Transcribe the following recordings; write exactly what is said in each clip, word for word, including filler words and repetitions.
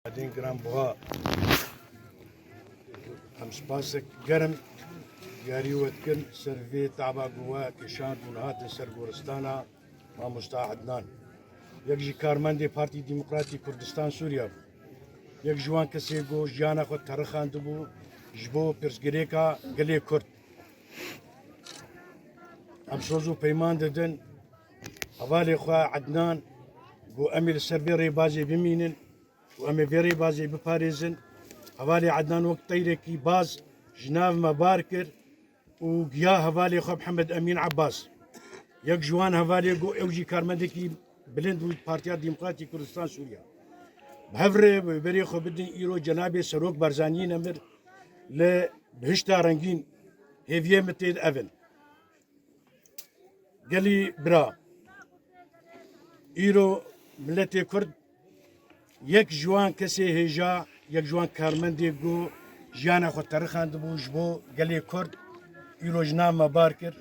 Adên giran buha. Em spasek germ diyarî we dikin ser vê taba ku we kişand û hatin ser goristana mamosta Ednan. Yek jî karmendê Partî Demokratîk Kurdistan Sûriya bû. Yek ji wan kesê ku jiyana xwe terixandibû ji bo pirsgirêka gelê Kurd. Em soz û peyman didin hevalê xwe Ednan ku em ê li ser vê rêbazê bimînin û em ê vê rêbazê biparêzin. Hevalê Ednan wek teyrekî baz ji nav me bar kir û giya hevalê xwe Mihemed Emîn Ebbas. Yek ji wan hevalê got ew jî karmendekî bilind bû Partiya Demokratîk Kurdistan Sûriya. Bi hev re wê berê xwe bidin îro cenabê Serok Barzaniyê nemir li bihişta rengîn hêviyê min tê de ev in. Gelî bira, îro miletê Kurd yek ji wan kesê hêja, yek ji wan karmendê ku jiyana xwe terixandibû ji bo gelê Kurd, îro ji nav me bar kir.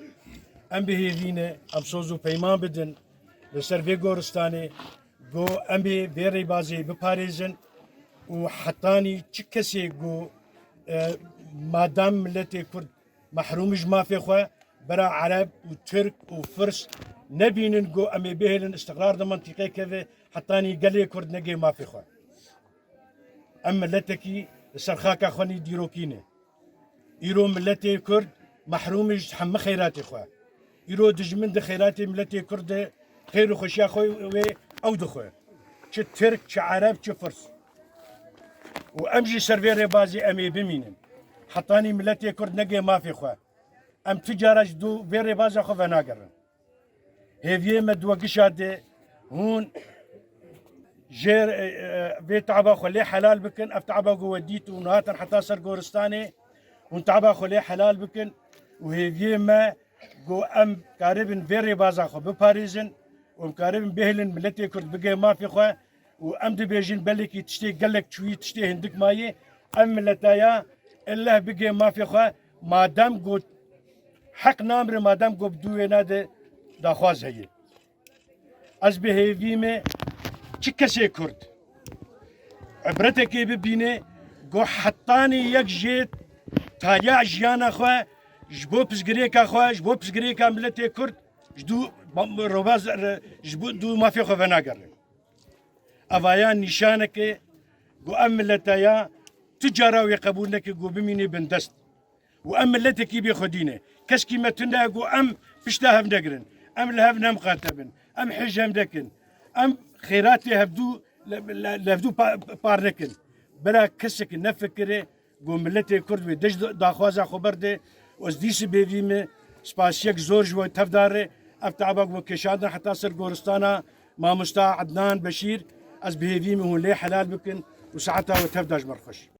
Em bi hêvî ne, em soz û peyman bidin li ser vê goristanê, ku em ê vê rêbazê biparêzin û hetanî çi kesê ku, e, madam miletê Kurd mehrûm ji mafê xwe, bera Ereb û Tirk û Firs nebînin ku em ê bihêlin îstiqrar di mintîqê keve, hetanî gelê Kurd negê mafê xwe. Em miletekî li ser xaka xwe nî dîrokî ne. Îro miletê Kurd mehrûm e ji hemî xeyratê xwe. Îro dijmin di xeyratê miletê Kurd de xeyr û xweşiya xwe wê ew dixwe. Çi Tirk, çi Ereb, çi Firs. Û em jî ser vê rêbazê em ê bimînin. Hetanî miletê Kurd negê mafê xwe. Em tu cara ji dû vê rêbaza xwe venagerin. Hêviyê me di we gişa de hûn jê, e, e, vê taba xwe lê helal bikin. Ev taba ku we dît û hûn hatin heta ser goristanê, hûn taba xwe lê helal bikin û hêviyê me ku em karibin vê rêbaza xwe biparêzin û em karibin bihêlin miletê Kurd bigê mafê xwe û em dibêjin belekî tiştê gelek çûyî, tiştê hindik mayê, ev mileta ya elleh bigê mafê xwe, madem ku heq namire, madem ku bi dû wêna de daxwaz heye. Ez bi hêvî me çi kesê Kurd ibretekê bibîne, ku hetanî yek jê taliya jiyana xwe ji bo pirsgirêka xwe, ji bo pirsgirêka miletê Kurd, ji dû robaz, ji bo dû mafê xwe venagere. Evaya nîşaneke ku ev mileta ya tu cara wê qebûl neke ku bimîne bindest. Û em miletekî bê xwedî ne. Keskî me tune ye ku em pişta hev negirin. Em li hev nemiqate bin. Em hêj hev nekin. Em xêratê hevdû li, li, li hevdû pa-, par nekin. Bira kesek nefikire ku miletê Kurd wê dij daxwaza xwe berde. Ez dîsî bêvî me spasiyek zor ji we tevdar e. Ev taba ku me kêşandin heta ser goristana mamosta Ednan Beşîr, ez bi hêvî me hûn lê helal bikin û saeta we tevda ji me re xweş.